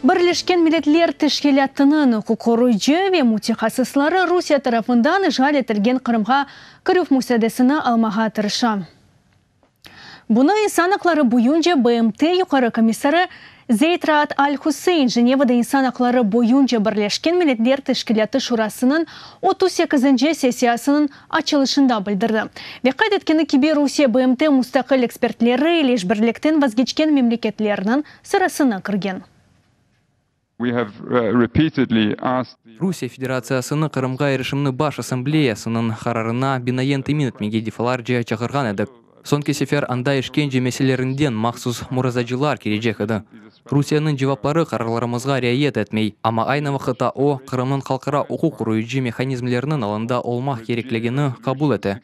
Birleşken Milletler Teşkilâtınıñ uquqqoruyıcı ve mütehassısları Rusiye tarafından işğal etilgen Qırımğa kirüv musaadesini almağa tırışa. Bunı İnsan aqları boyunca BMT Yuqarı komissarı Zeyd Raad Al-Huseyn Jenevada İnsan aqları boyunca Birleşken Milletler Teşkilâtı Şurasınıñ 38-nci sessiyasınıñ açılışında bildirdi. Ve qayd etkeni kibi, Rusiye BMT mustaqil ekspertleri ile işbirlikten vazgeçken memleketlerniñ sırasına kirgen. Rusiye Federatsiyasını Qırımğa irişimni Baş Assambleyasınıñ qararına binaen temin etmege defalarca çağırğan edik. Soñki sefer anda işkence meselelerinden mahsus murazacılar kelecek edi. Rusiyeniñ cevapları qararlarımızğa riayet etmey, amma aynı vaqıtta o, Qırımnıñ halqara uquq qoruyıcı mehanizmleriniñ alında olmaq kerekligini qabul ete.